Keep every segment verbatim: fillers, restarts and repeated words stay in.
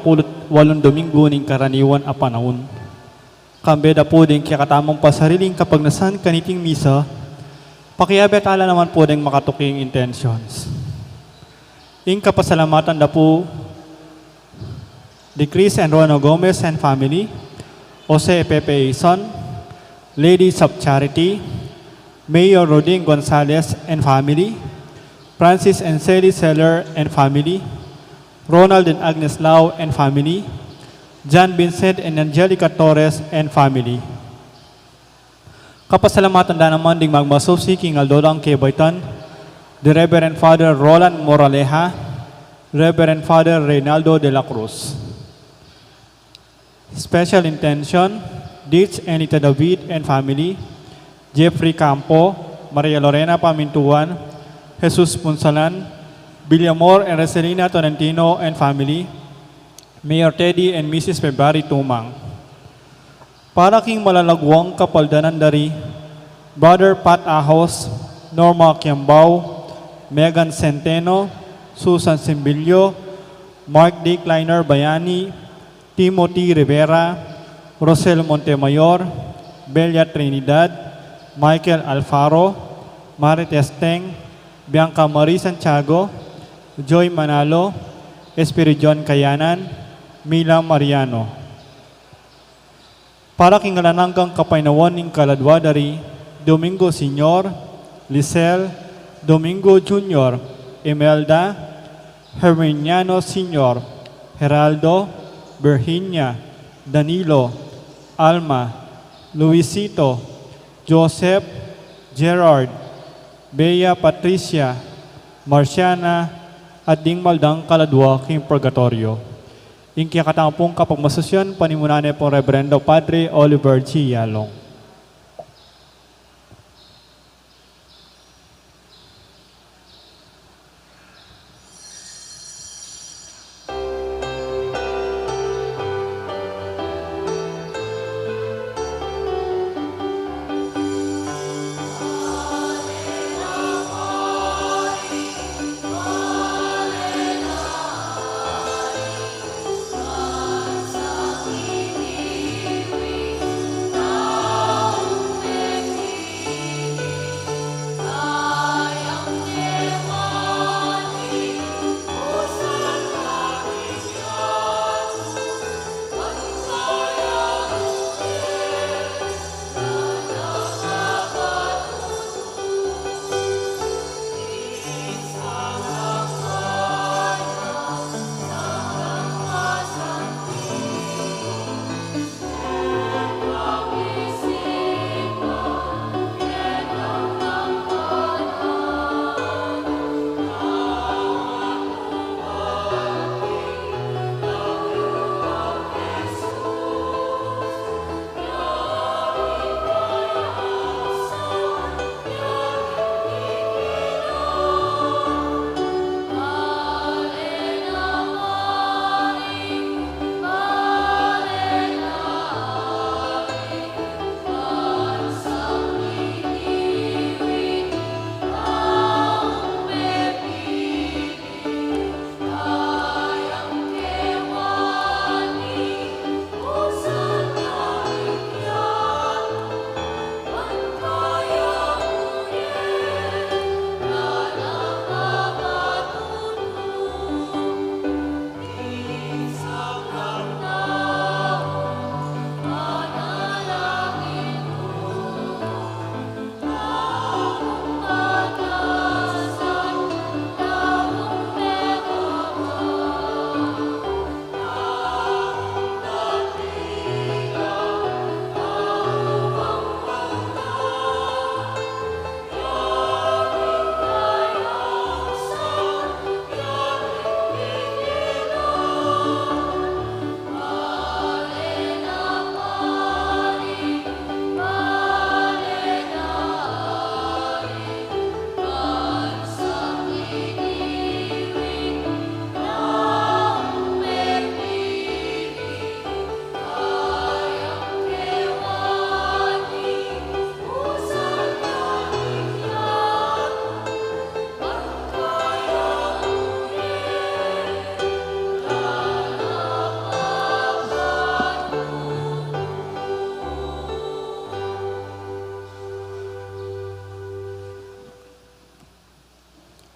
Pulu't walung Domingo ning karaniwan a panaun. Kambe da pu ding kekatamung pasariling kapagnasan kaniting misa, pakiabe tala naman pu ding makatuking intentions. Ing kapasalamatan da pu di Chris and Rona Gomez and family, Jose Pepe Ison, Ladies of Charity, Mayor Rodin Gonzalez and family, Francis and Sally Seller and family, Ronald and Agnes Lau and family, John Vincent and Angelica Torres and family. Kapasalamatan da naman ding magmasusi king aldo dang kebaitan, the Reverend Father Roland Moraleja, Reverend Father Reynaldo de la Cruz. Special intention, Ditch and Ita David and family, Jeffrey Campo, Maria Lorena Pamintuan, Jesus Punsalan, Villamor and Reselina Tolentino and family, Mayor Teddy and Missus February Tumang. Para king malalaguang kapaldanan dari, Brother Pat Ahos, Norma Kiambao, Megan Centeno, Susan Simbilio, Mark D. Kleiner Bayani, Timothy Rivera, Rosel Montemayor, Belia Trinidad, Michael Alfaro, Mari Testeng, Bianca Marie Santiago, Joy Manalo, Espiridion Kayanan, Mila Mariano. Para king alang anggang kapaynawan ning kaladwa dari, Domingo Senior, Lisel, Domingo Junior, Imelda, Herminiano Senior, Geraldo, Virginia, Danilo, Alma, Luisito, Joseph, Gerard, Bea Patricia, Marciana, at ding mal dang kaladwa king purgatoryo. Ing kekatamung kapagmasusian, panimunan ne pung Reverendo Padre Oliver G. Yalong.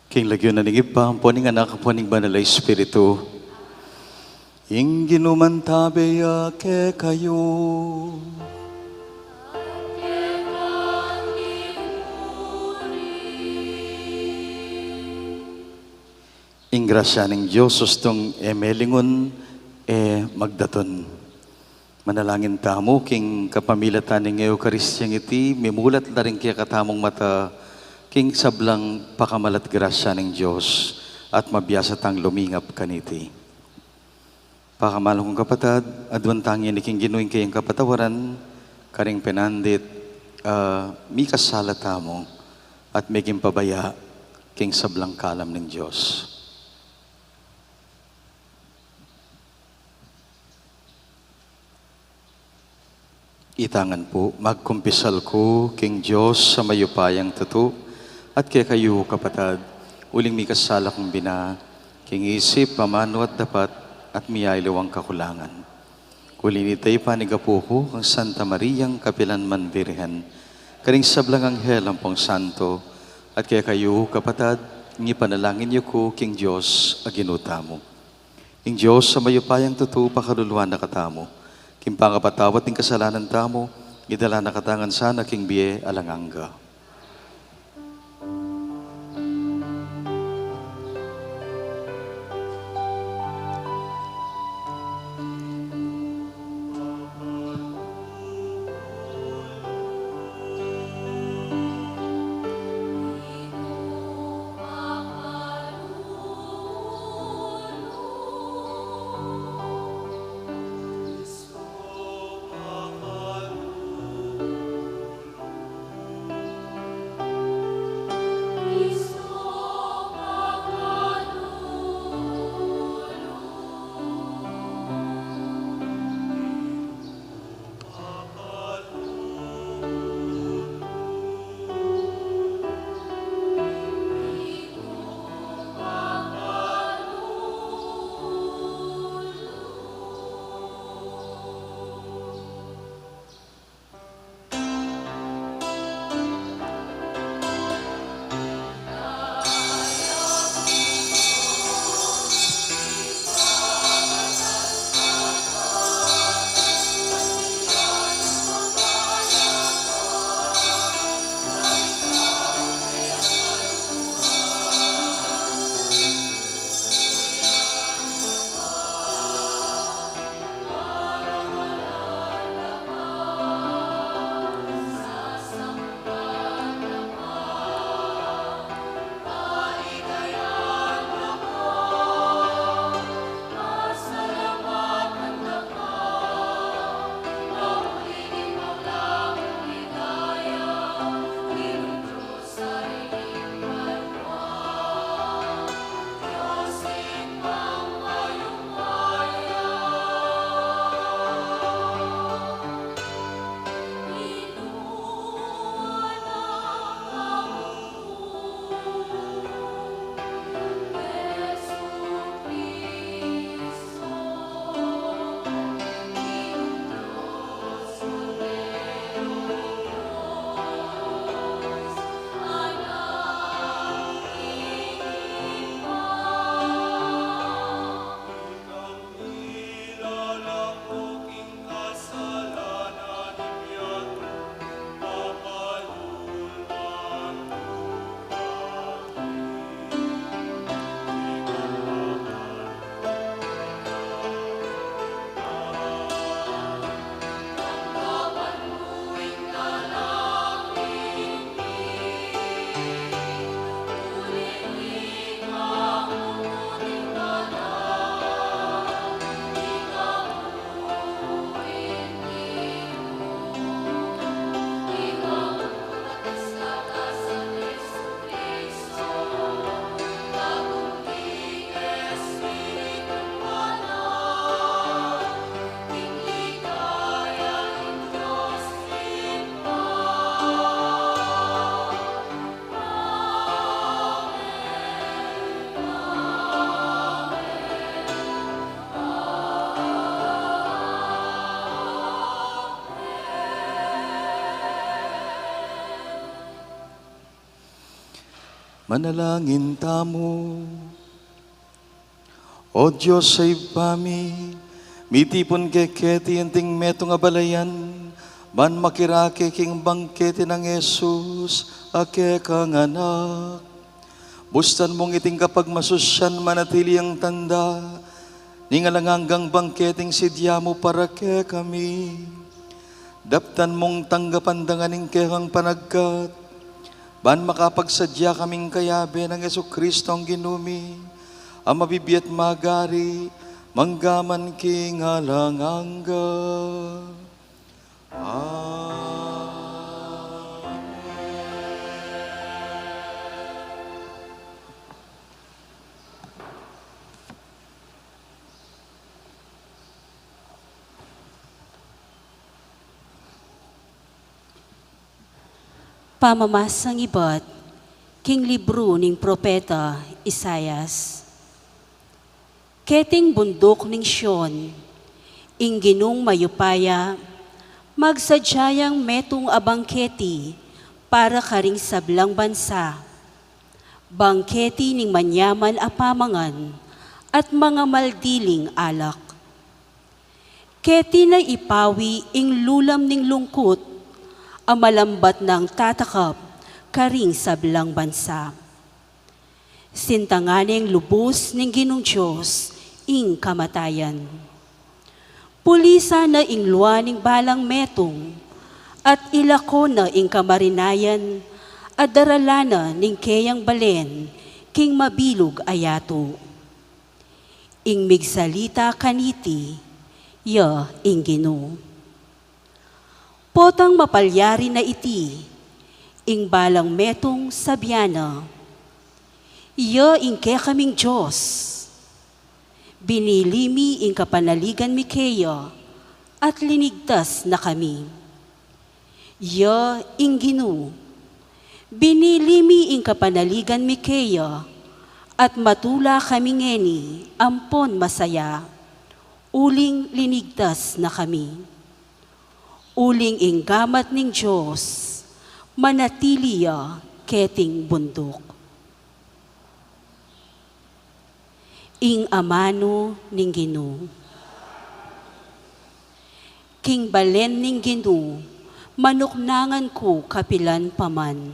King lagyu na ning Ibpa, ampo ning Anak, ampo ning Banal a Espiritu. Ing Ginu mantabe ya kekayu. Ing grasya ning Dios sustung e melingun, e magdatun. Manalangin tamu king kapamilatan ning Eukaristia iti, mimulat la ring kekatamung mata king sablang pakamal at grasya ning Dios, at mabiasa tang lumingap kaniti. Pakamal kung kapatad, aduan tang ini king Ginu ing kayang kapatawaran, karing penandit, ah, mikasala tamu, at meging pabaya king sablang kalam ning Dios. Ita ngan pu, magkumpisal ku king Dios a mayupayang tutu, at kekayu kapatad, uling mikasala kung bina, king isip, amanu at dapat, at miyaliwang kakulangan. Uli nita, ipanigapu ku kang Santa Mariang kapilanman Birhen, karing sablang anghel ampong santo, at kekayu kapatad, ipanalangin yu ku king Dios a Ginu tamu. Ing Dios a mayupayang tutu pakaluluan na katamu, king pangapatawad ning kasalanan tamu, idala na katamu ngan sana king bie alang angga. Manalangin tamu. O Dios a Ibpa mi, mitipun ke keti anting metung a balayan, ban makirake king bangketi nang Jesus a kekang Anak. Bustan mung iting kapagmasusyan manatili yang tanda ning alang anggang bangketing sidya mu para kekami. Daptan mung tanggapan da ngan ing kekang panagkat, ban makapagsadya kaming kayabe nang Jesucristo a Ginu mi, a mabibie at magari mangga man king alang angga. Amen. Pamamasang ibat king libru ning propeta Isaias. Keting bunduk ning Sion, ing Ginung mayupaya, magsadya yang metung a bangketi para karing sablang bansa, bangketi ning manyaman a pamangan at mangamaldiling alak. Keti na ipawi ing lulam ning lungkut, a malambat nang tatakap karing sablang bansa. Sintangan neng lubus ning Ginung Dios ing kamatayan. Pulisan na ing lua ning balang metung, at ilako na ing kamarinayan, a daralan na ning keyang balen king mabilug a yatu. Ing migsalita kaniti, ya ing Ginu. Potang mapalyari na iti, ing balang metung sabyan na, "Ya ing kekaming Dios. Binili mi ing kapanaligan mi keya, at linigtas na kami." Ya ing Ginu, "Binili mi ing kapanaligan mi keya, at matula kami ngeni ampon masaya, uling linigtas na kami." Uling ing gamat ning Dios, manatili ya keting bunduk. Ing amanu ning Ginu. King balen ning Ginu, manuknangan ku kapilan pa man.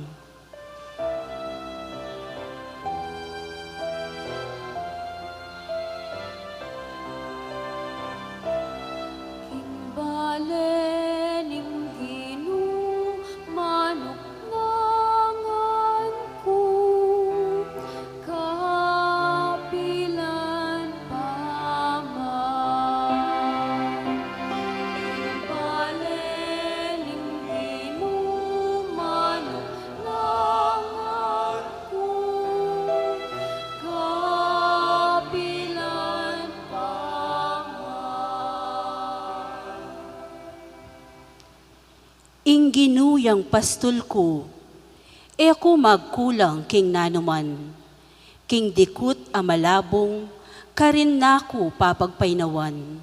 King balen ning Ginu, manuknangan ku kapilan pa man. King balen ning Ginu, manuknangan ku kapilan pa man. Ing Ginu yang pastul ku, e ku magkulang king nanuman. King dikut a malabung, karin na ku papagpainawan,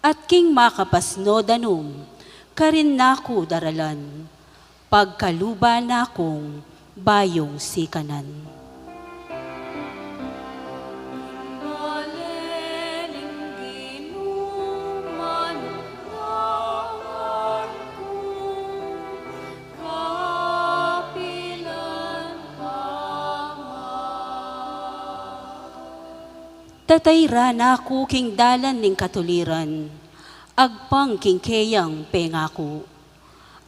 at king makapasno danum, karin na ku daralan, pagkaluban na kung bayung sikanan. Tatayran na ku king dalan ning katuliran, agpang king keyang pengaku.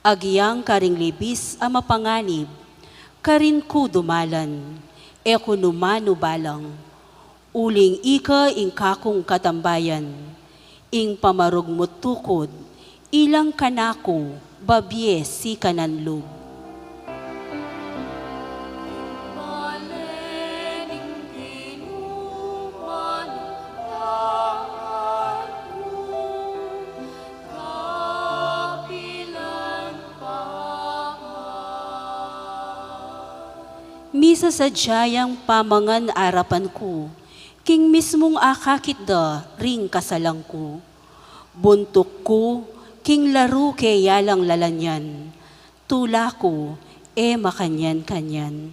Agyang karing libis a mapanganib, karin ku dumalan, e ku nu man balang. Uling ika ing kakung katambayan, ing pamarugmut tukud, ilang kanaku babie sikanan lub. Misasadya yang pamangan arapan ku, king mismung akakit da ring kasalang ku. Buntuk ku, king laru ke ya lang lalanyan, tula ku, e makanyan-kanyan.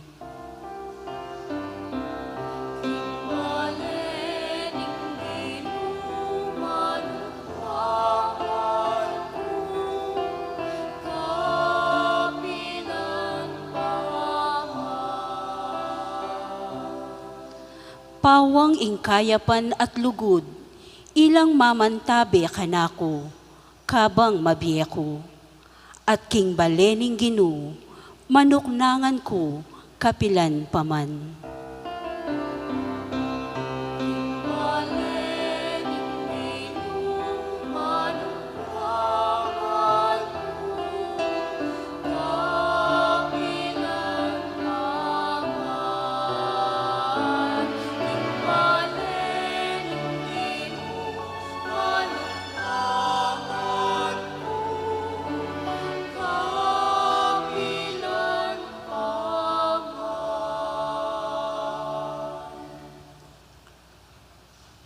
Pawang ing kayapan at lugud, ilang mamantabe kanaku, kabang mabie ku. At king bale ning Ginu, manuknangan ku kapilan pa man.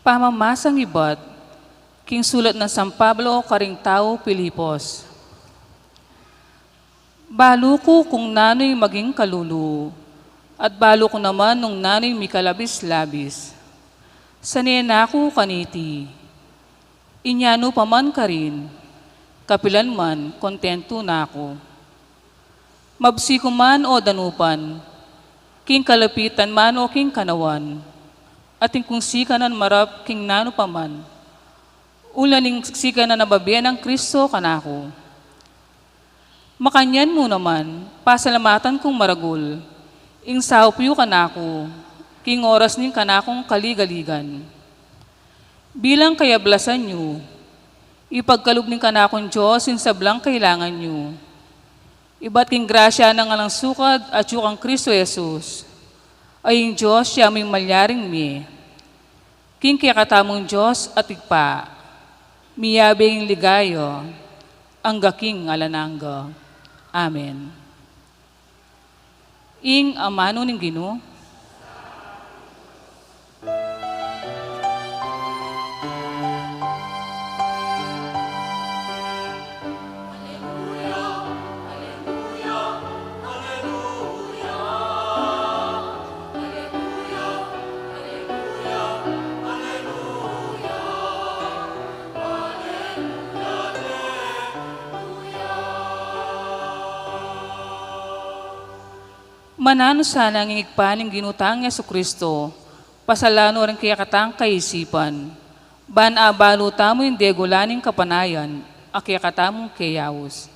Pamamasang ibat king sulat nang San Pablo karing tau Filipos. Balu ku kung nanu ing maging kalulu, at balu ku naman nung nanu ing mikalabis-labis. Sane na ku kaniti. Inya nu pa man karin, kapilan man kontentu na ku. Mabsi ku man o danupan, king kalapitan man o king kanawan, at ing kung sikanan marap king nanu pa man, ula ning sikanan a babie nang Kristo kanaku. Makanyan mu naman, pasalamatan kung maragul ing saup yu kanaku king oras ning kanakung kaligaligan. Bilang kayablasan yu, ipagkalub ning kanakung Dios ing sablang kailangan yu. Ibat king grasya nang alang sukad atyu kang Kristo Jesus, a ing Dios ya mu ing malyaring mie. King kekatamung Dios at Ibpa, miyabe ing ligaya, angga king alang angga. Amen. Ing amanu ning Ginu. Mananu sana ing Ibpa ning Ginu tang Jesucristo, pasalan no ring kekatang kaisipan, ban abalu tamu ing degula ning kapanayan a kekatamung keyaus.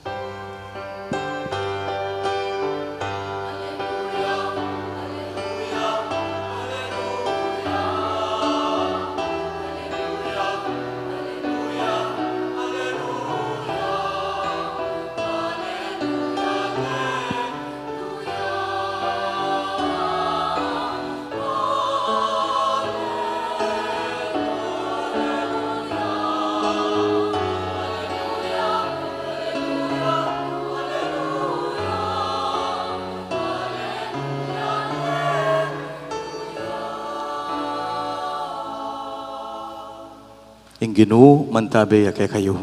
Ing Ginu mantabe ya kekayu.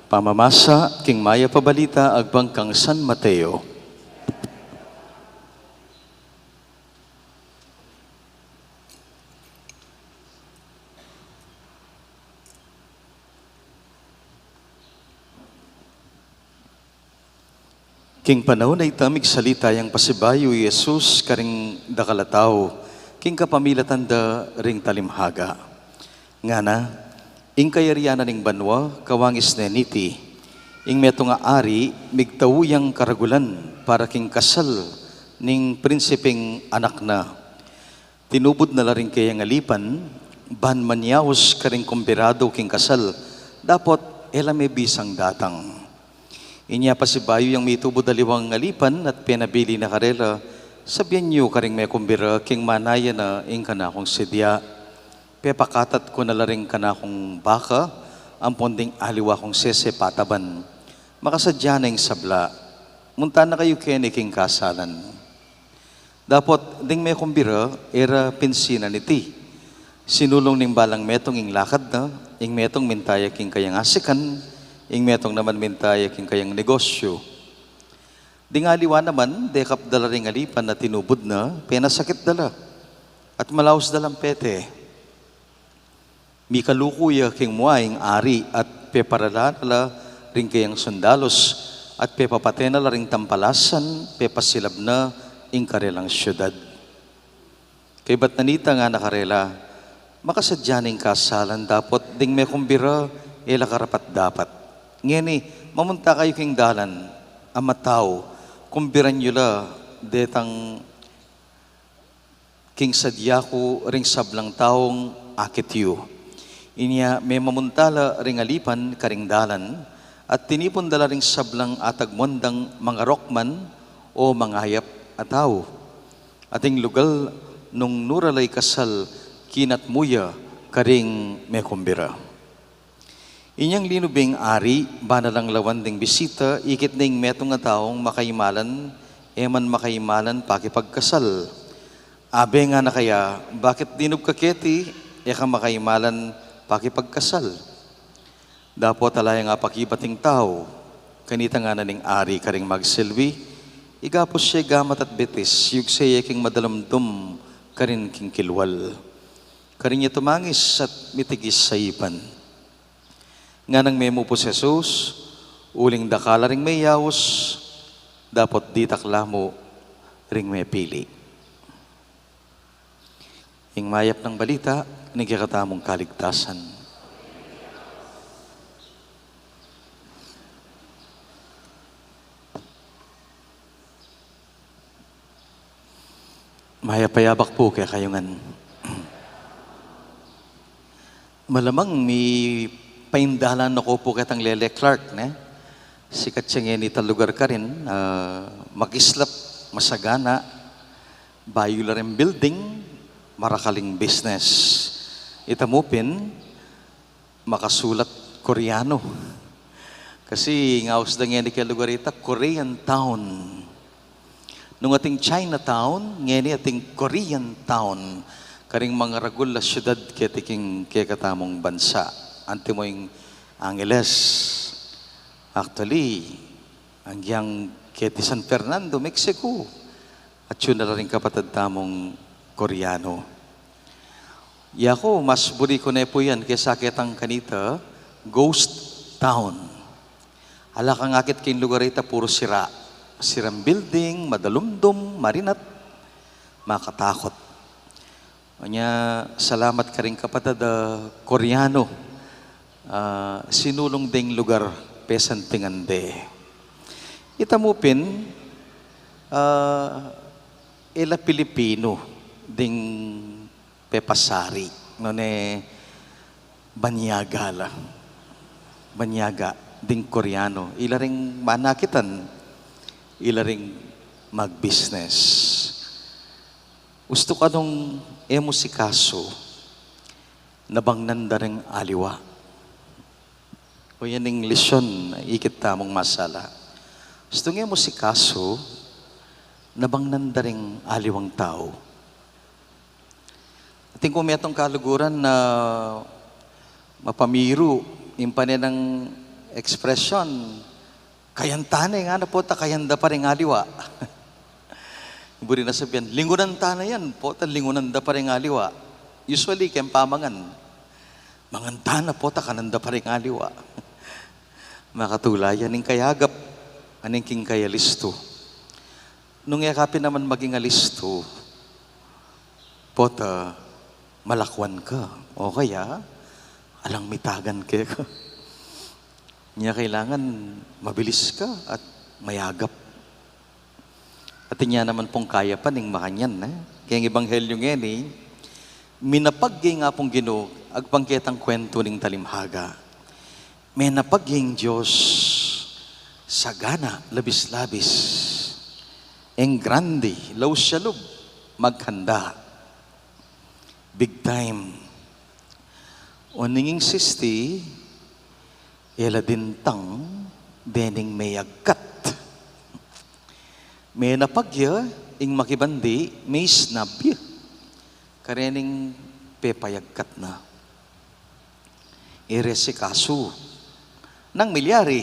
Pamamasa king Mayap a Balita agpang kang San Mateo. King panaun a ita, migsalita yang pasibayu i Jesus karing dakal a tau, king kapamilatan da ring talimhaga. Ngana, ing kayarian na ning banua kawangis ne niti, ing metung a ari migtau yang karagulan para king kasal ning prinsiping anak na. Tinubud na la ring keyang alipan ban manyaus karing kumbidadu king kasal, dapot e la me bisang datang. Inya pasibayu yang mitubud a liwang alipan at penabili na karela, sabian yu karing mekumbida king manaya na ing kanakung sidya. Pepakatat ku na la ring kanakung baka ampon ding aliwa kung sese pataban. Makasadya na ing sabla. Munta na kayu keni king kasalan. Dapot ding mekumbida, e ra pinsinan iti. Sinulung ning balang metung ing lakad na, ing metung minta ya king kayang asikan, ing metung naman minta ya king kayang negosyu. Ding aliwa naman, dekap da la ring alipan a tinubud na, penasakit da la, at malaus da lang pete. Mikaluku ya king mua ing ari at peparala na la ring keyang sundalus at pepapate na la ring tampalasan, pepasilab na ing karelang siudad. Ibat na nita ngana karela, makasadya ning kasalan dapot ding mekumbira e la karapat-dapat. Ngeni, mamunta kayu king dalan, a matau, kumbiran yu la detang king sadya ku ring sablang taung akit yu. Inya memamunta la ring alipan karing dalan, at tinipun da la ring sablang atagmuan dang mangarokman o mangayap a tau. Ating lugal nung nura la ikasal kinatmu ya karing mekumbira. Inyang linubing ari, bana lang lawan ding bisita, ikit ne ing metung a taung makaimalan, e man makaimalan pakipagkasal. Abe ngana kaya, bakit linub ka keti, e ka makaimalan pakipagkasal? Dapot ala yang apakibat ing tau. Kanita ngana ning ari karing magsilbi, igapus ye gamat at bitis, yugse ye king madalumdum karin king kilwal. Karin ya tumangis at mitigis a ipan. Nganang memupu si Jesus, uling dakal la ring meyaus, dapot ditak la mu ring mepili. Ing mayap nang balita ning kekatamung kaligtasan. Mayap a yabak pu kekayu ngan. Malamang mipaindalan na ko pu ketang Lele Clark, ne? Sikat ya ngeni ita lugar karin, ah, makislap, masagana, bayu la ring building, marakaling business. Ita mu pin, makasulat Koreano. Kasi ing aus da ngeni keng lugar ita, Korean Town. Nung ating Chinatown, ngeni ating Korean Town. Karing mangaragul a syudad keti king kekatamung bansa. Antimo ing Angeles. Actually, anggiyang keti San Fernando, Mexico. Atyu na la ring kapatad tamung Koreano. Yaku, mas buri ku ne pu yan kesa ketang kanita, ghost town. Ala kang akit king lugar ita, puru sira. Sirang building, madalumdum, marinat, makatakut. Nya, salamat karing kapatad a Koreano, ah, sinulung deng lugar pesantingan de. Ita mu pin, ah, e la Pilipinu ding pepasari, nune banyaga la. Banyaga ding Koreano. Ila ring manakitan, ila ring magbusiness. Ustu ka nung e mu sikasu, nabangnan da ring aliwa. O yan ing lesyon, ikit tamung masala. Ustu nge mu sikasu, nabangnan da ring aliwang tau. Atin ku metung kaluguran na mapamiru, ing pane nang ekspresyon, kayan ta ne, ngana pota kayan da pa ring aliwa. Buri na sabian, lingunan ta ne yan, pota lingunan da pa ring aliwa. Usually, keng pamangan, mangan ta ne, pota kanan da pa ring aliwa. Makatula yan ing kayagap, aning king kayalistu. Nung e ka pin naman maging alistu, pota malakwan ka. O kaya, alang mitagan keka. Nya kailangan mabilis ka at mayagap. Atin ya naman pung kayapan ing makanyan, e. Keng ebanghelyu ngeni, minapag ya ing Apung Ginu, agpang ketang kwentu ning talimhaga. Menapag ya ing Dios, sagana, labis-labis. Eng grandi, laus ya lub, maghanda. Big time. Oning ing sisti, e la dintang, dening meyagkat. Menapag ya, ing makibandi, meisnab ya. Karening pepayagkat na. E re sikasu. Nang milyari,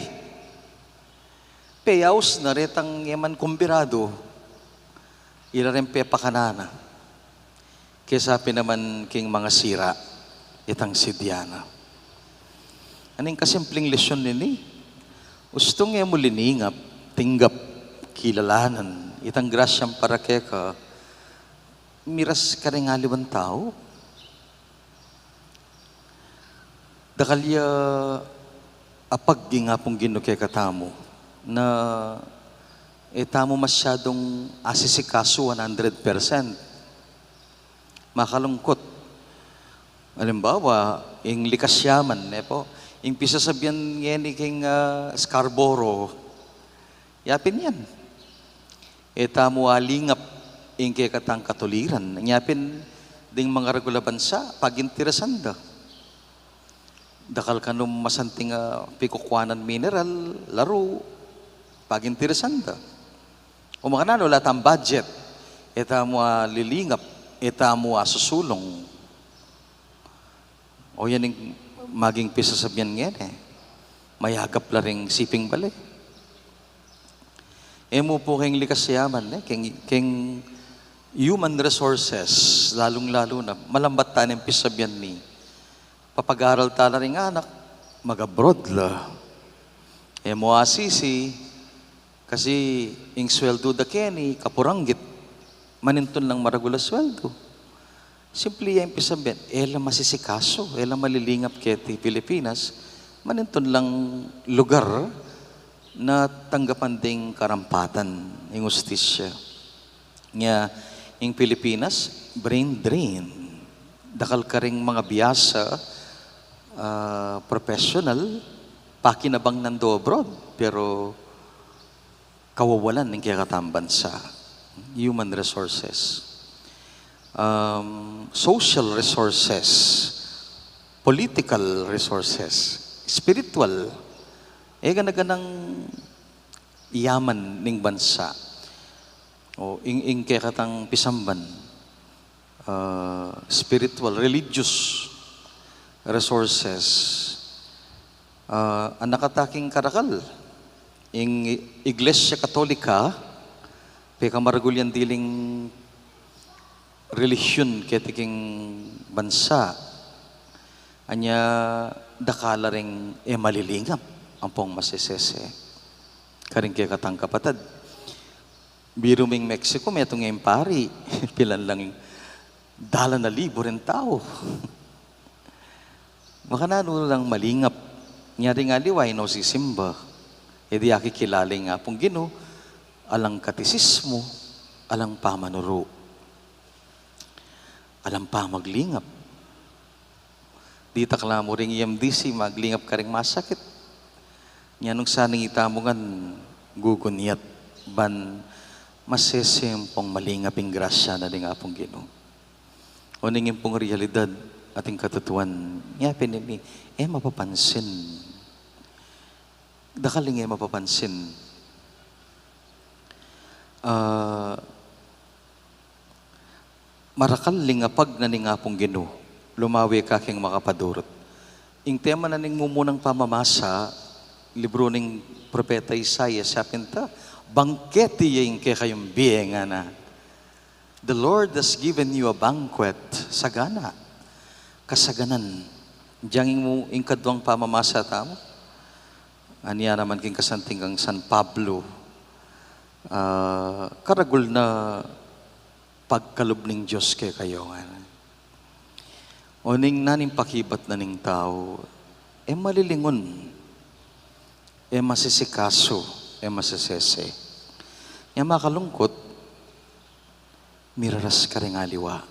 peyaus na retang e man kumbiradu, ila ren pepakanan na. Kesa pin naman king mangasira, itang sidya na. Aning kasimpleng lesyon nini, ustung e mu liningap, tinggap, kilalanan, itang grasyang para keka, miras karing aliwang tau. Dakal ya apag ing Apung Ginu kekatamu na e tamu masyadung asisikasu one hundred percent. Makalungkut. Alimbawa, ing likas yaman, ne po? Ing pisasabian ngeni king, ah, Scarborough, yapin yan. E tamu alingap ing kekatang katuliran. Yapin ding mangaragul a bansa, pagintirasan da. Dakal kanu masanting a pikukuanan mineral, laru, pagintirasan da. O makananu, ala tang budget, e tamu alilingap, e tamu asusulung. O yan ing maging pisasabian ngeni, mayagap la ring siping bale. E mu pu king likas yaman, e, king, king human resources, lalung-lalu na, malambat tana ing pisasabian mi, papag-aral tana ring anak, mag-abroad la. E mu asisi, kasi ing sweldu da keni, kapuranggit, manintun lang maragul a sweldu. Simple ya ing pisasabian, e la masisikasu, e la malilingap keti Pilipinas, manintun lang lugar na tanggapan ding karampatan, ing hustisya. Nya, ing Pilipinas, brain drain. Dakal karing mangabiasa, ah, professional, pakinabang nando abroad, pero kawawalan ning kekatang bansa. Human resources. Um, social resources. Political resources. Spiritual. E gana-ganang yaman ning bansa. O, ing, ing kekatang pisamban, ah, spiritual, religious resources. Ah, anak ataking karakal, ing Iglesia Katolika, pekamaragul yang diling relihiyon keti king bansa. Anya dakal la ring e malilingap ampong masesese karing kekatang kapatad. Biru ming Mexico, metung ing pari, pilan lang dalan a libu ring tau. Makananu lang malingap, nya ring aliwa e no sisimba, e di akikilala ing Apung Ginu, alang katisismu, alang pamanuru, alang pamaglingap. Ditak la mu ring E M D C, maglingap karing masakit. Nya nung saning itamu ngan gugunyat, ban masese ampong malingap ing grasya na ning Apung Ginu. Uling ing pung realidad ating katutuan, nya pin ini, e mapapansin. Dakal ing e mapapansin. Ah, marakal ing apag na ning Apung Ginu, lumawe ka king makapadurut. Ing tema na ning mumunang pamamasa, libru ning propeta Isaias, sapin ta, bangkete ya ing kekayung bie, ngana. The Lord has given you a banquet, sagana, kasaganan. Diang ing mu, ing kaduang pamamasa tamu. Anya naman king kasanting kang San Pablo, ah, karagul na pagkalub ning Dios kekayu, ngana. Uling naning pakibat na ning tau, e malilingun, e masisikasu, e masesese. Nya makalungkut, miraras karing aliwa.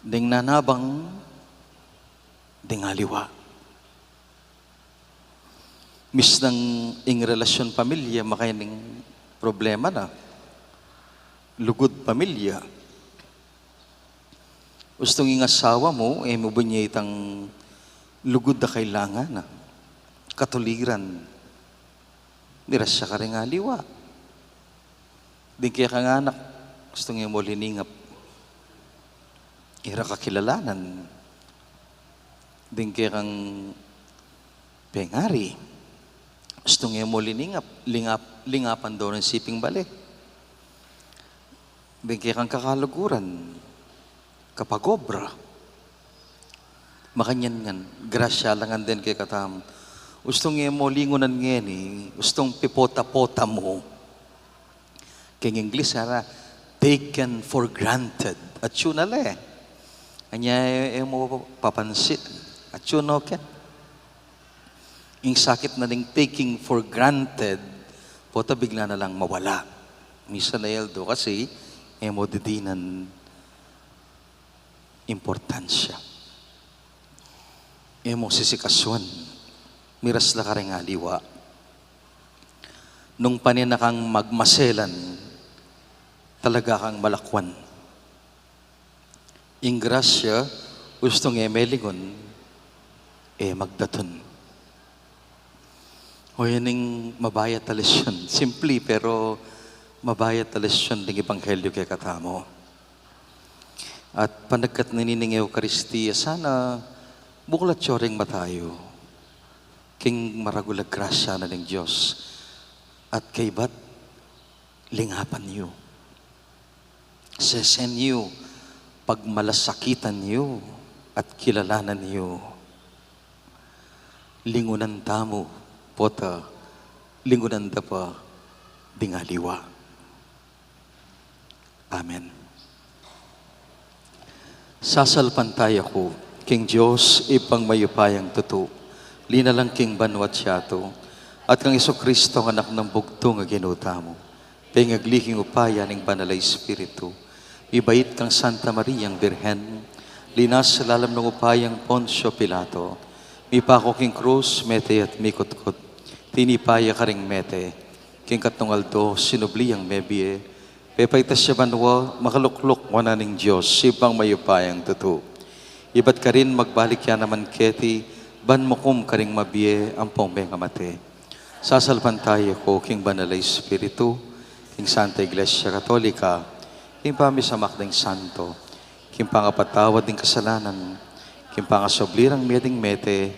Ding nanabang, ding aliwa. Misnang ing relasyun pamilya, makanyan ing problema na. Lugud pamilya. Ustung ing asawa mu, e mu binie itang lugud a kailangan na. Katuliran. Miras ya karing aliwa. Ding kekang anak, ustung e mu liningap ing kakilalanan. Ding kekang pengari, ustung e mu liningap, lingap, lingapan do ring siping bale. Ding kekang kakaluguran, kapag-obra. Makanyan ngan, grasya la ngan den kekatamu. Ustung e mu lingunan ngeni, ustung pipota-pota mu. King Ingles, ngara, taken for granted. Atyu na le. Anya e, e mu papansin. Atyu no ken. Ing sakit na ning taking for granted, pota bigla na lang mawala. Misan e aldo kasi, e mu didinan importansya. E mu sisikasuan, miras la karing aliwa. Nung pane na kang magmaselan, talaga kang malakwan. Ing grasya, ustung e melingun, e magdatun. O, yan ing mabayat a lesyon. Simple, pero mabayat a lesyon ding ebanghelyo kekatamu. At panagkat na nining Eukaristia, sana buklat yu ring mata yu king maragul a grasya na ning Dios. At kaybat, lingapan yu, sesen yu, pagmalasakitan yu, at kilalanan yu. Lingunan tamu, pota lingunan da pa ding aliwa. Amen. Sasalpantaya ku king Dios, Ibpang mayupayang tutu, linalang king banua't yatu, at kang Jesucristo, Anak nang bugtung a Ginu tamu, pengagli king upaya ning Banal a Espiritu, mibait kang Santa Mariang Birhen, linas lalam ning upayang Poncio Pilato, mipaku king krus, mete at mikutkut, tinipa ya karing mete, king katlung aldo sinubli yang mebie, pepaitas ya banua, makalukluk wanan ning Dios, Ibpang mayupayang tutu. Ibat karin magbalik ya naman keti, ban mukum karing mabie ampong mengamate. Sasalpantaya ku king Banal a Espiritu, king Santa Iglesia Katolika, king pamisamak ding santo, king pangapatawad ding kasalanan, king pangasubli rang mie ding mete,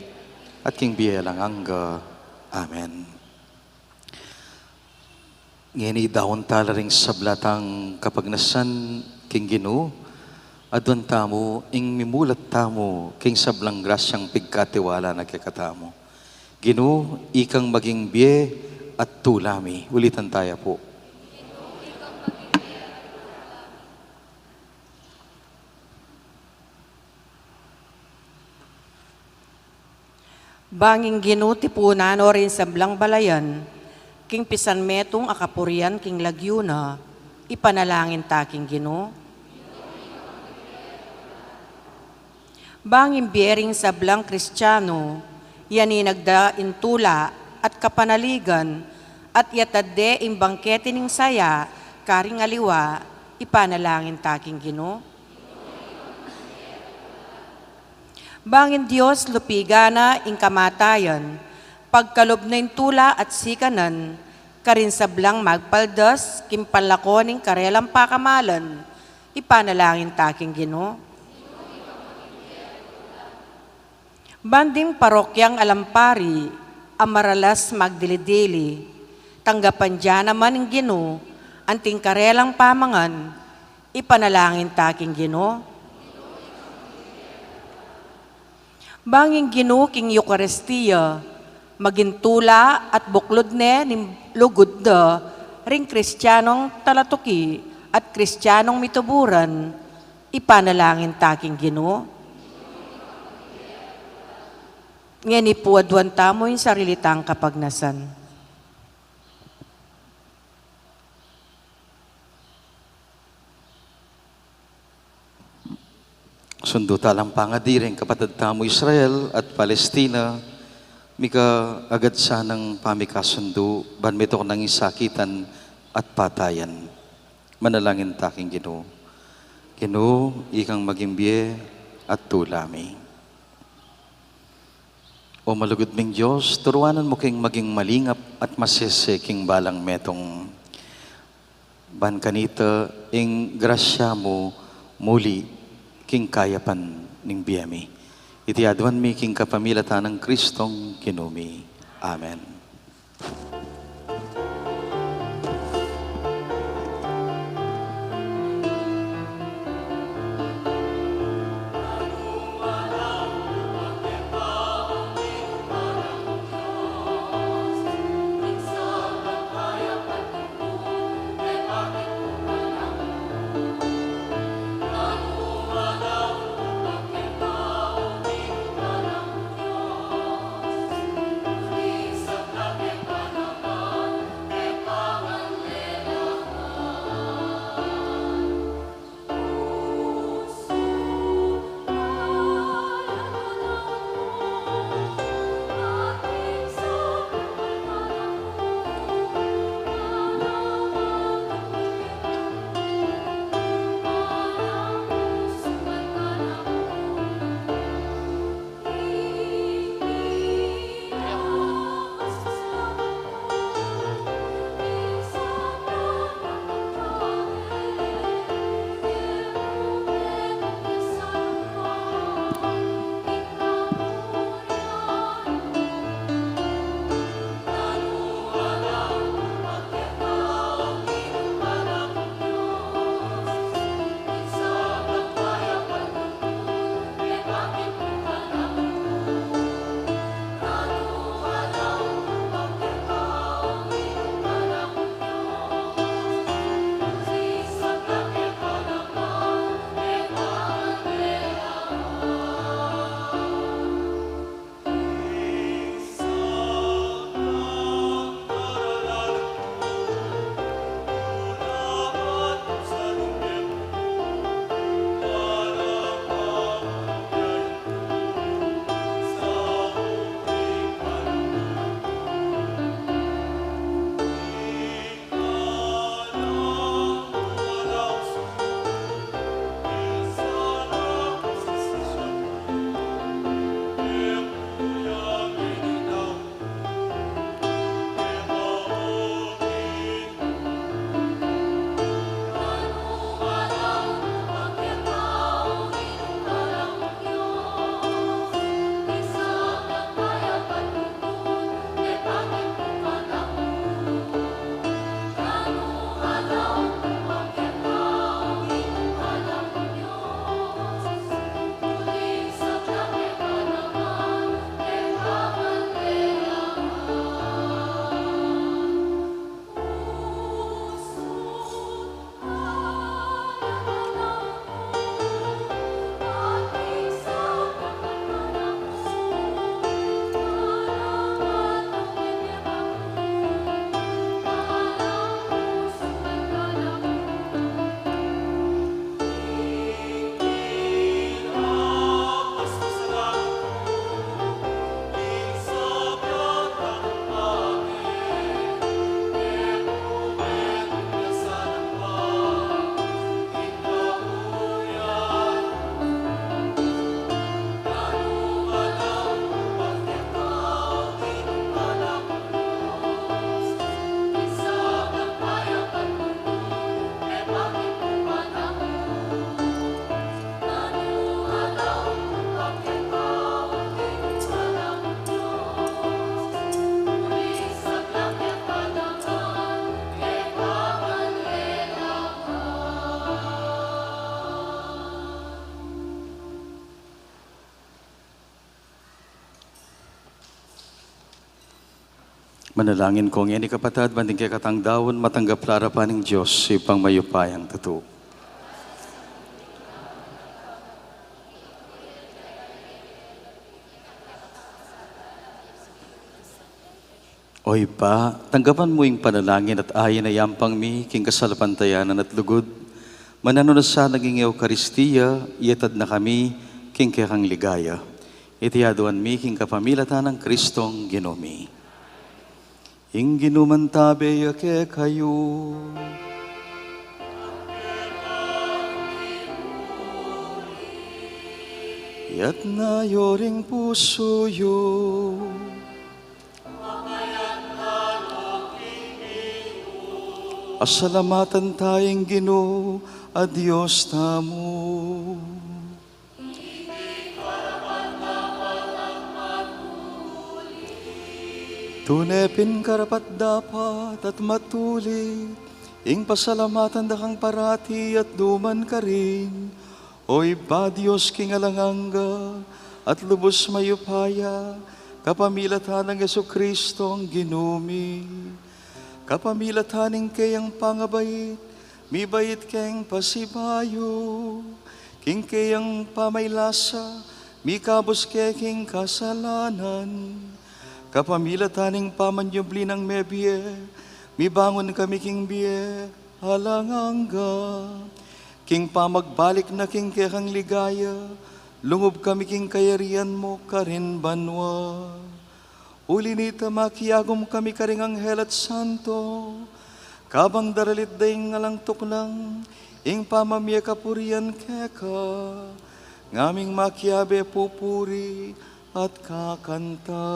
at king bie alang angga. Amen. Ngeni daun tala ring sabla tang kapagnasan king Ginu, aduan tamu ing mimulat tamu king sablang grasyang pigkatiwala na kekatamu. Ginu, ikang maging bie at tula mi. Ulitan taya pu. Bang ing Ginu tipunan no ring sablang balayan, king pisan metung a kapurian king lagyu na, ipanalangin ta king Ginu. Bang ing bie ring sablang Kristiano, yaninag da ing tula at kapanaligan, at yatad de ing bangkete ning saya karing aliwa, ipanalangin ta king Ginu. Bang ing Dios lupigan na ing kamatayan, pagkalub na ing tula at sikanan, karing sablang magpaldas king panlako ning karelang pakamalan, ipanalangin ta king Ginu. Bang ding parokyang alang pari a maralas magdili-dili, tanggapan da naman ning Ginu anting karelang pamangan, ipanalangin ta king Ginu. Bang ing Ginu king Eukaristia maging tula at buklud ne ning lugud da ring Kristianong talatuki at Kristianong mituburan, ipanalangin ta king Ginu. Ngeni pu aduan tamu ing sarili tang kapagnasan. Sundu talang pangadi ring kapatad tamu Israel at Palestina, mika agad sanang pamikasundu, ban mituknang ing sakitan at patayan. Manalangin ta king Ginu. Ginu, ikang maging bie at tula mi. O malugud ming Dios, turuanan mu keng maging malingap at masese king balang metung. Ban kanita ing grasya mu muli king kayapan ning bie mi. Iti aduan mi king kapamilatan nang Kristong Ginu mi. Amen. Manalangin ko ngeni, kapatad, ban ding kekatang daun matanggap la arapan ning Dios, Ibpang mayupayang tutu. O Ibpa, tanggapan mu ing panalangin at ain a yampang mi king kasalpantayanan at lugud, mananu na sa naging Eukaristia, iatad na kami king kekang ligaya. Iti aduan mi king kapamilatan nang Kristong Ginu mi. Ing Ginu mantabe ya kekayu. Itas yu ring pusu yu. Pasalamatan taya ing Ginu a Dios tamu. Tune pin karapat-dapat at matulid ing pasalamatan da kang parati at duman karin, O Ibpa, Dios king alang angga at lubus mayupaya, kapamilatan nang Jesukristong Ginu mi. Kapamilatan ning keyang pangabait, mibait keng pasibayu, king keyang pamaylasa, mikabus ke king kasalanan. Kapamilatan ning pamanyubli nang mebie, mibangun kami king bie alang angga. King pamagbalik na king kekang ligaya, lungub kami king kayarian mu karin banua. Uli nita, makiagum kami karing anghel at santo, kabang daralit da ing alang tuknang ing pamamie kapurian keka, ngaming makiabe pupuri at kakanta.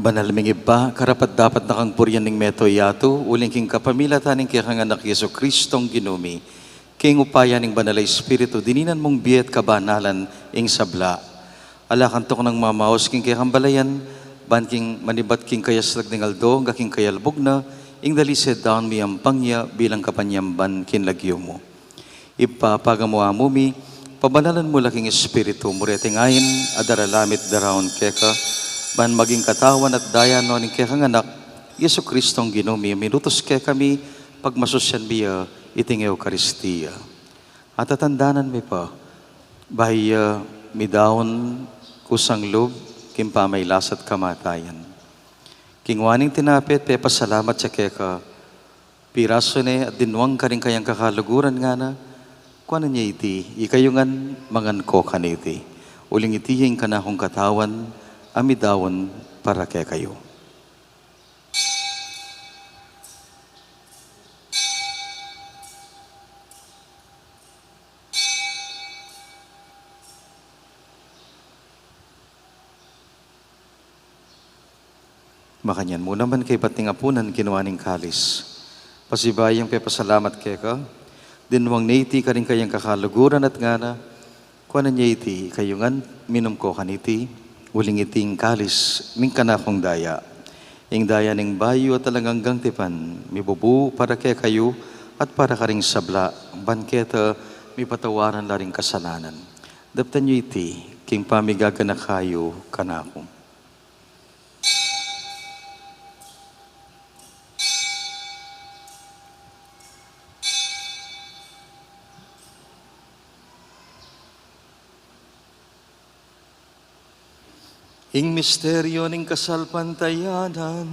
Banal ming Ibpa, karapat-dapat na kang purian ning mabilug a yatu, uling king kapamilatan ning kekang Anak Jesukristong Ginu mi, king upaya ning Banal a Espiritu, dininan mung bie at kabanalan ing sabla. Ala kang tuknang mamaus king kekang balayan, ban king manibat king kayaslag ning aldo, angga king kayalbug na, ing dalise daun miyampang ya, bilang kapanyamban king lagyu mu. Ibpa, pagamu-amu mi, pabanalan mu la king Espiritu mu reting ain a daralamit daraun keka, ban maging katawan at daya no ning kekang Anak, Jesukristong Ginu mi, minutus kekami, pagmasusyan mi ya iting Eukaristia. At tatandanan mi pa, bayu ya midaun kusang lub king pamailas at kamatayan. Kinua ne ing tinape at pepasalamat ya keka, pirasu ne at dinwang karing kayang kakaluguran, ngana, kuanan ye iti, ikayu ngan mangan ko kaniti. Uling iti ya ing kanakung katawan a midaun para kekayu. Makanyan mu naman kaybat ning apunan, kinua ne ing kalis. Pasibayu yang pepasalamat keka, dinwang ne iti karing kayang kakaluguran at ngana, kuanan ye iti kayu ngan, minum ko kaniti, uling iti ing kalis ning kanakung daya. Ing daya ning bayu at alang anggang tipan, mibubu para kekayu at para karing sabla, ban keta mipatawaran la ring kasalanan. Daptan yu iti king pamigaganaka yu kanaku. Ing misteryu ning kasalpantayanan.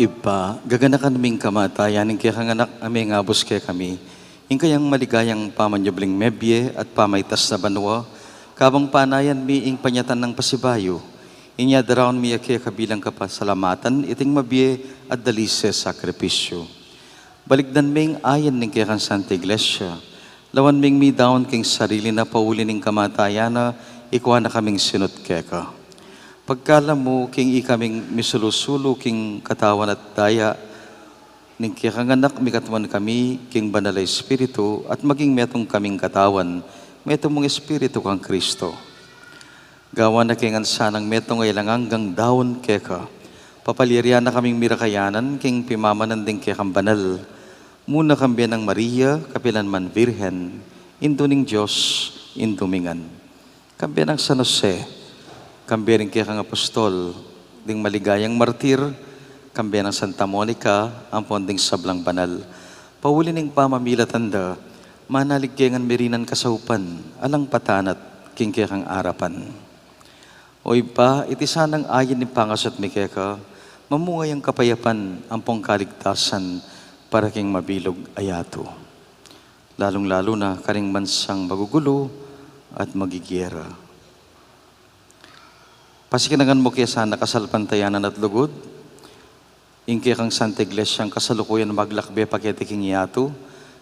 Ibpa, gaganakan ming kamatayan ning kekang Anak a mengabus kekami, ing kayang maligayang pamanyubling mebie at pamaitas na banua, kabang panayan mi ing panyatang nang pasibayu, inya daraun mi ya keka bilang kapasalamatan iting mabie at dalise sakripisyu. Balikdan me ing ayan ning kekang Santa Iglesia, lawan ming midaun king sarili na pauli ning kamatayan na, ikua na kaming sinut keka. Pagkalam mu king ikaming misulu-sulu king katawan at daya ning kekang Anak, mikatmuan kami king Banal a Espiritu, at maging metung kaming katawan, metung mung Espiritu kang Kristo. Gawan na ke ngan sanang metung a alang anggang daun keka, papalyarian na kaming mirakayanan king pimamanan ding kekang banal, muna kambe nang Maria, kapilan man Virgen, Indu ning Dios, Indu mi ngan. Kambe nang San Jose, kambe ring kekang apostol, ding maligayang martir, kambe nang Santa Monica, ampon ding sablang banal. Pauli ning pamamilatan da, manalig ke ngan mirinan kasaupan, alang patanat, king kekang arapan. O Ibpa, iti sanang ayan ning pangasut mi keka, mamunga yang kapayapan, ampong kaligtasan, para king mabilug a yatu. Lalung-lalu na karing bansang magugulu at magigera. Pasikinangan mu ke sana kasalpantayanan at lugud, ing kekang Santa Iglesia a kasalukuyan maglakbe pa keti king yatu,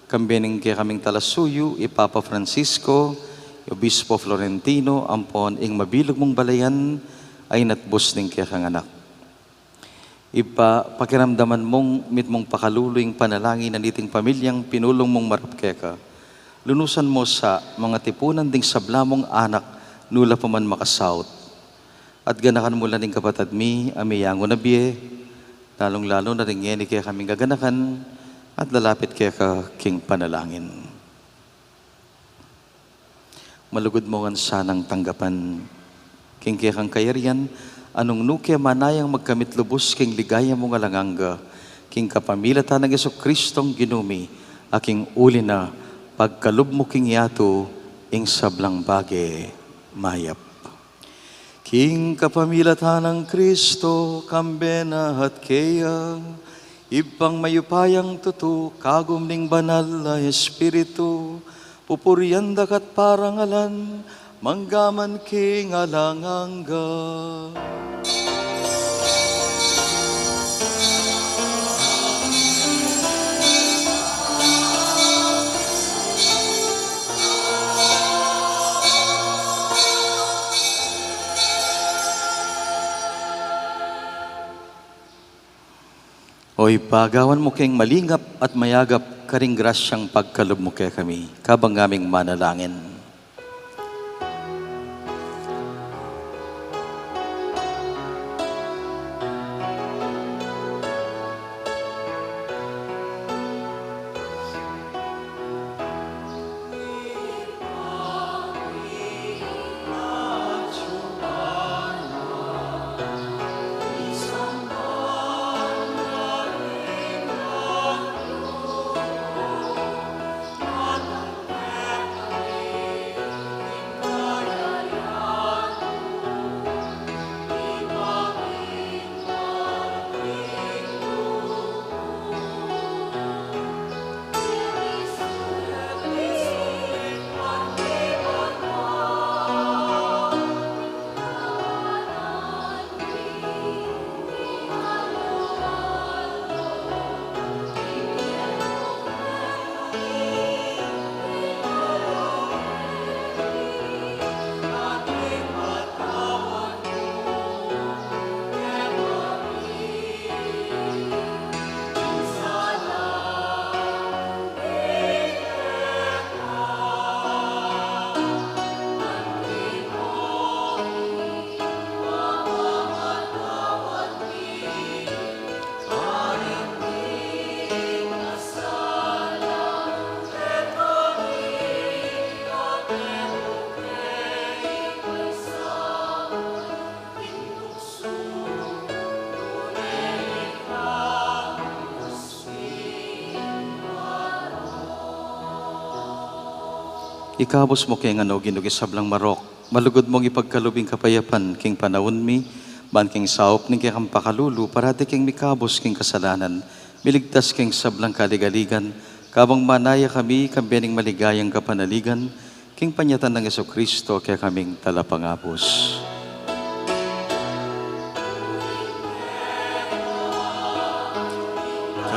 kambe ning kekaming talasuyu, i Papa Francisco, i Obispo Florentino, ampon ing mabilug mung balayan a inatbus ning kekang Anak. Ibpa, pakiramdaman mung mitmung pakalulu ing panalangin na niting pamilyang pinulung mung marap keka. Lunusan mu sa mangatipunan ding sabla mung anak, nu la pa man makasaut. At ganakan mu la ning kapatad mi a meyangu na bie, lalung-lalu na ring ngeni kekaming gaganakan at lalapit keka king panalangin. Malugud mu ngan sanang tanggapan king kekang kayarian, a nung nu ke manayang magkamit lubus king ligaya mung alang angga, king kapamilatan nang Jesucristong Ginu mi, a king uli na pagkalub mu king yatu ing sablang bage mayap. King kapamilatan nang Kristo, kambe na at keya, Ibpang mayupayang tutu, kagum ning Banal a Espiritu, pupurian da ka at parangalan, mangga man king alang angga. O Ibpa, gawan mu keng malingap at mayagap karing grasyang pagkalub mu kekami, kabang ngaming manalangin. Ikabus mu keng ngan, O Ginu, king sablang marok, malugud mung ipagkalub ing kapayapan king panaun mi, ban king saup ning kekang pakalulu, parati keng mikabus king kasalanan, miligtas king sablang kaligaligan, kabang manaya kami kambe ning maligayang kapanaligan, king panyatang nang Jesucristo, kekaming Talapangabus.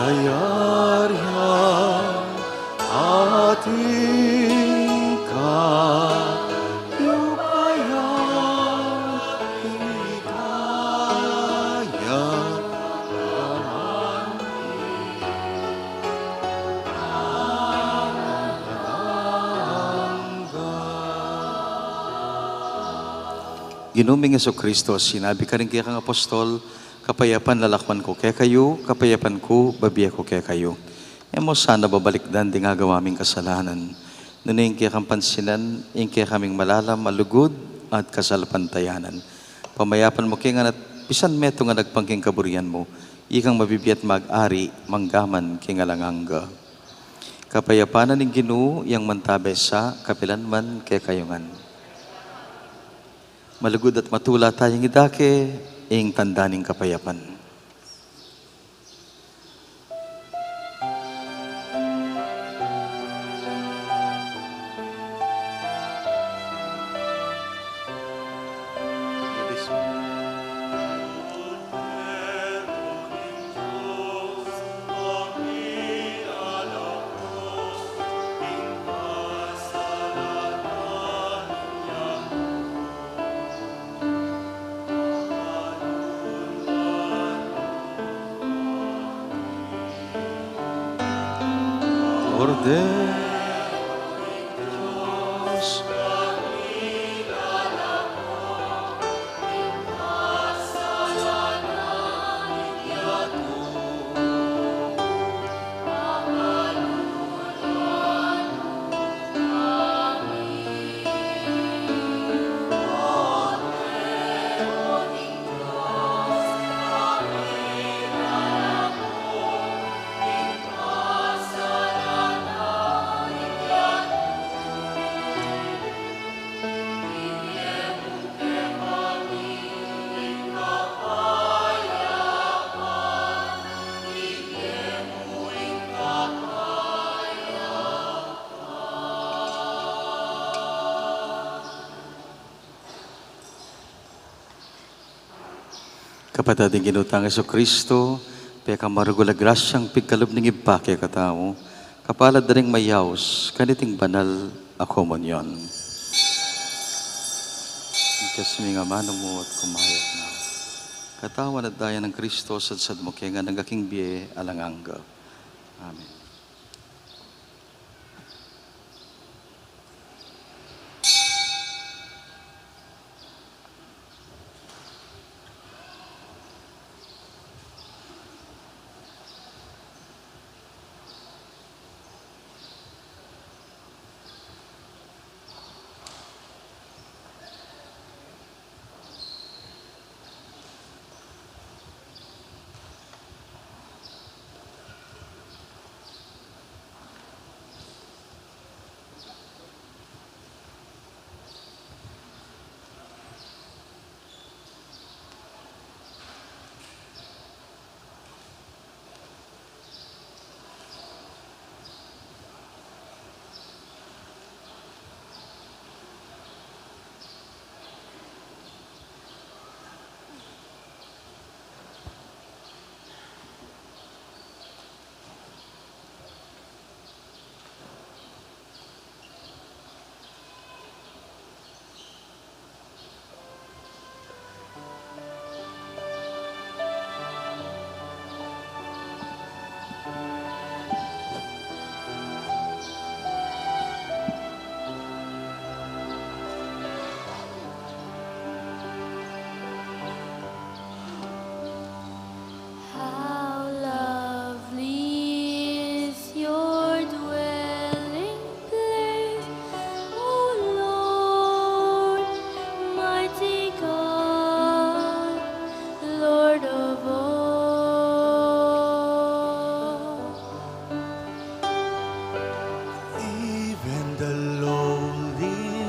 Kayarian at ing kayupayan, ligaya, Ginu ming Jesucristo, sinabi karing kekang apostol, "Kapayapan lalakwan ku kekayu, kapayapan ku bibie ku kekayu." E mu sana babalikdan ding agawa ming kasalanan, nune ing kekang pansinan ing kekaming malalam a lugud at kasalpantayanan. Pamayapan mu keng ngan at pisan metung a agpang king kaburian mu, ikang mabibie at mag-ari mangga man king alang angga. Kapayapan na ning Ginu, yang mantabe sa kapilan man kekayu ngan. Malugud at matula tayang idake ing tanda ning kapayapan. Kordero ning Dios. Kapatad, ing Ginu tang Jesucristo, pekamaragul a grasyang pigkalub ning Ibpa kekatamu, kapalad da ring mayaus kaniting banal a komunyon. Itas mi ing amanu mu at kumayap na. Katawan at daya nang Kristo, sadsad mu kami ngan king bie alang angga. Amen.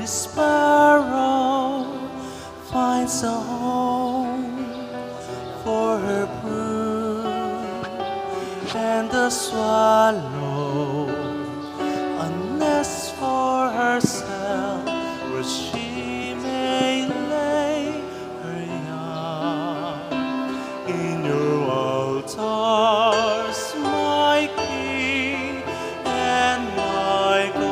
sparrow finds a home for her brood, and the swallow a nest for herself, where she may lay her young. In your altars, my King and my God.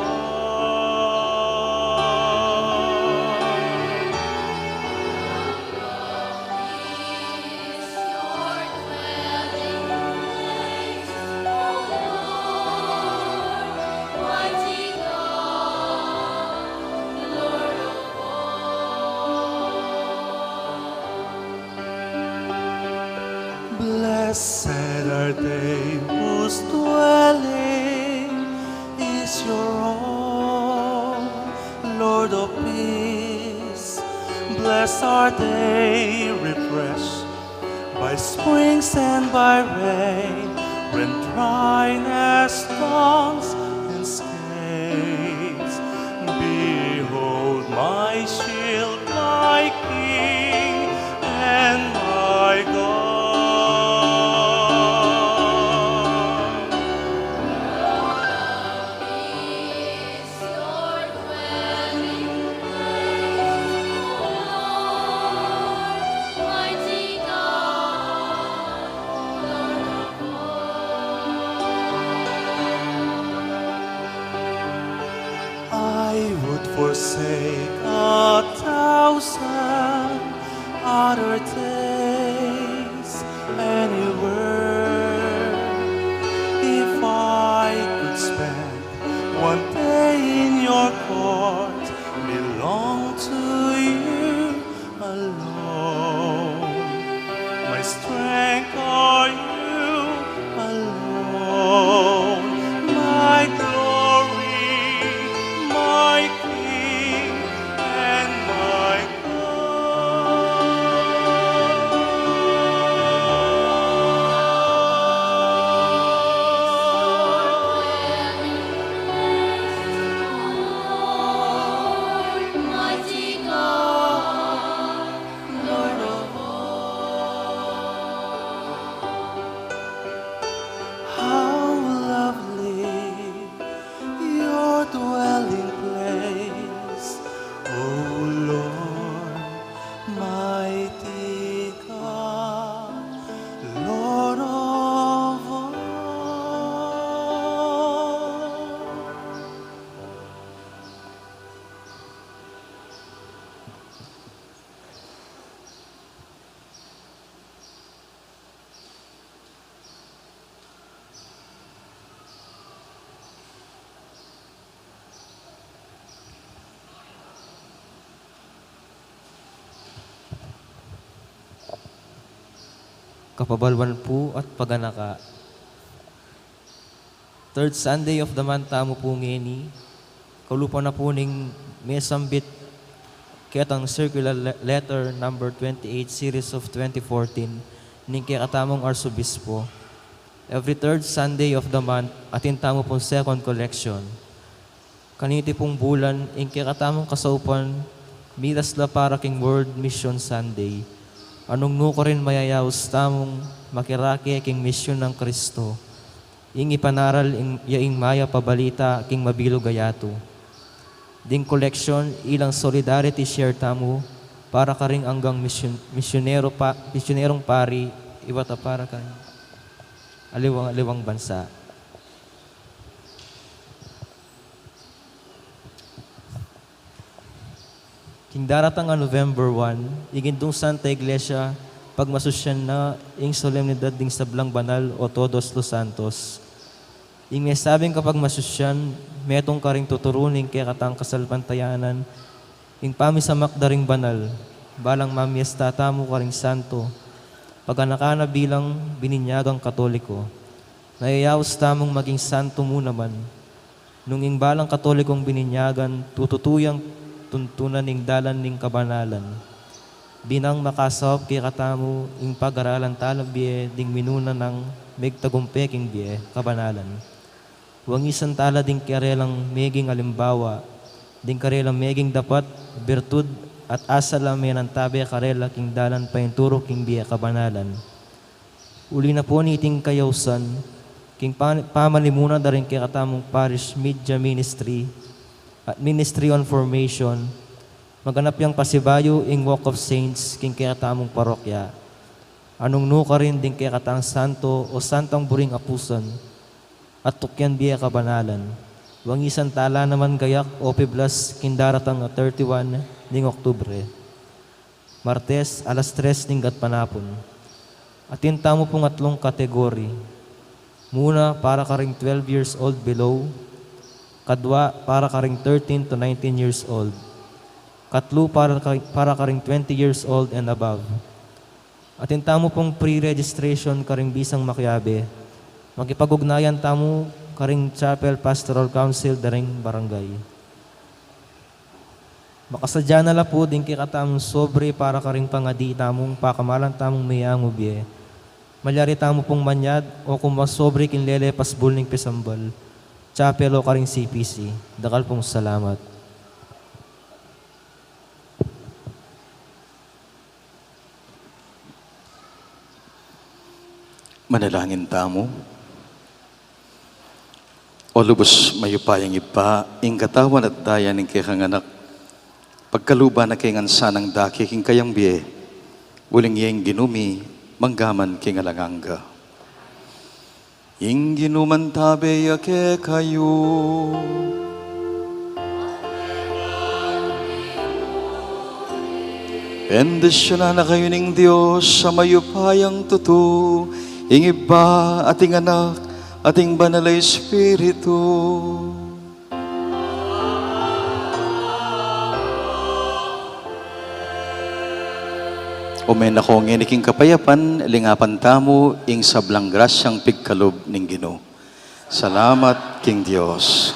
Blessed are they whose dwelling is your own, Lord of peace. Blessed are they refreshed by springs and by rain, when dryness taunts and scares. Behold my shield, my King and my God. I would forsake a thousand other days anywhere if I could spend one day in your court. Belong to you alone. My strength are you alone. My glory, my King, and my How lovely your dwelling place, O Lord, mighty God, Lord of all. Kapabaluan pu at paganaka. Third Sunday of the month tamu pu ngeni, kalupa na pu ning mesambit ketang circular le-, letter number twenty-eight, series of twenty fourteen, ning kekatamung Arsobispo. Every third Sunday of the month, atin tamu pung second collection. Kaniti pung bulan, ing kekatamung kasaupan, miras la para king World Mission Sunday. Anung nukarin mayayaus tamung makirake king misyun nang Kristo. Ing ipanaral ing, ya ing mayap a balita king mabilug a yatu. Ding collection, ilang solidarity share tamu para karing anggang misyon-, misyonero pa-, misyonerong pari, ibat a para karing aliwang, aliwang bansa. King daratang a November one, ing Indung Santa Iglesia, pagmasusyan na ing solemnidad ding sablang banal o Todos los Santos. Ing mesabing kapagmasusyan, metung karing tuturu ning kekatang kasalpantayanan, ing pamisamak da ring banal, balang mamiesta tamu karing santo, paganaka na bilang bininyagang Katoliko. Nayayaus tamung maging santo mu naman. Nung ing balang Katolikong bininyagan, tututu yang tuntunan ing dalan ning kabanalan. Binang makasaup kekatamu ing pag-aralan tala bie ding minuna nang megtagumpe king bie, kabanalan. Wangisan tala ding kerelang meging alimbawa, ding karelang meging dapat, birtud, at asal a menantabe karela king dalan painturu king bie kabanalan. Uli na pu niting kayausan, king pa-, pamanimuna da ring kekatamung Parish Media Ministry at Ministry on Formation, maganap yang pasibayu ing Walk of Saints king kekatamung parokya. Anung nu karin ding kekatang santo o santang buring apusan at tukyan bie kabanalan. Wangisan tala naman gayak o piblas king daratang a thirty-one ning Oktubre, Martes, alas tres ning gatpanapun. Atin tamu pung atlung kategori. Muna, para karing twelve years old below. Kadwa, para karing thirteen to nineteen years old. Katlu, para ka-, para karing twenty years old and above. Atin tamu pung pre-registration karing bisang makiabe. Makipag-ugnayan tamu karing Chapel Pastoral Council da ring barangay. Makasadya na la pu ding kekatamung sobre para karing pangadi tamung pakamalan tamung meangu bie. Malyari tamu pung manyad o kung masobre king lele pasbul ning pisambal, chapel o karing C P C. Dakal pung salamat. Manalangin tamu. O lubus mayupayang Ibpa, ing katawan at daya ning kekang Anak, pagkaluban na ke ngan sanang dake king kayang bie, uling iya ing Ginu mi, mangga man king alang angga. Ing Ginu mantabe ya kekayu. Bendisyunan na kayu ning Dios a mayupayang tutu, ing Ibpa, at ing Anak, at ing Banal a Espiritu. Ume na ko ngeni king kapayapan, lingapan tamu ing sablang grasyang pigkalub ning Ginu. Salamat king Dios.